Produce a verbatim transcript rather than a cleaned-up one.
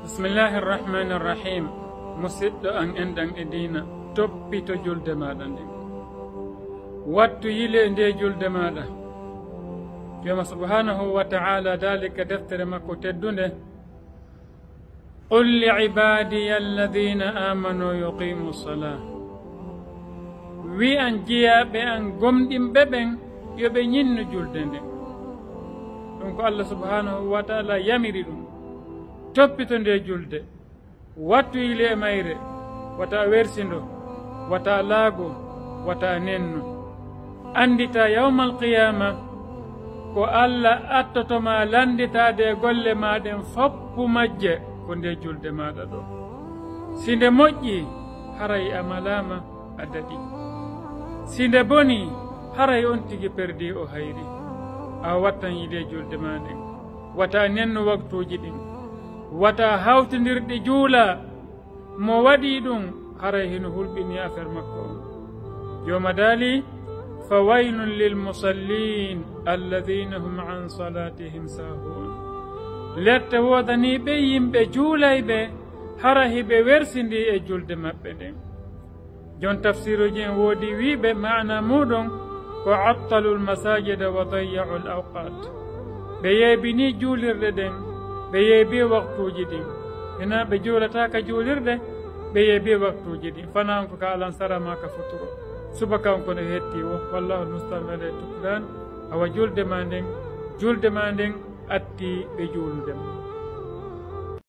Bismillahi irrahmani irrahim. Musidɗo an, enɗan e diina, toppito julde maaɗa nden. Wattu yile e nde julde maaɗa. Jooma subhanahu wa ta'ala daali ka deftere makko teddunde, "Qul li ibadiya alladhina amanu yuqimu salah." Wi' an jiyaaɓe an gomɗinɓe ɓen, yo ɓe ñinnu julde nden. Ɗum ko Allah subhanahu wa ta'ala yamiri ɗum. Toppito nde julde. Wattu yile e mayre, wata wersindo, wata laago, wata nenno. Anndita yawmal qiyaama, ko Alla attoto ma lannditaade e golle ma ɗen foppu majje, ko nde julde maaɗa ɗo. Si nde moƴƴi, haray a malaama, a daɗi. Si nde boni, haray on tigi perdi, o hayri. A wattan yile julde ma nden. Wata nennu waktuuji ɗin. Wata hawtindirɗi juula. Mo waɗi ɗum, haray hino hulɓini affaire makko on. Jooma daali, "Fa waylun lil musallin, alladhina hum an salatihim sahun." Lette woodanii ɓe yimɓe juulayɓe, hara hiɓe wersindi e julde maɓɓe nden. Jon tafsiruuji en woodi wiiɓe maana muuɗum ko attalul masajida wa dayya'ul awqat. Ɓe yeebini juulirɗe ɗen, ɓe yeebi waktuuji ɗin. Hina ɓe juulata ka juulirɗe, ɓe yeebi waktuuji ɗin. Fana on ko ka alansara ma ka futuro. Subaka on kono hetti wo, wallahu almusta'an ala tukulan. Awa julde ma nden, julde ma nden atti ɓe juulude ma.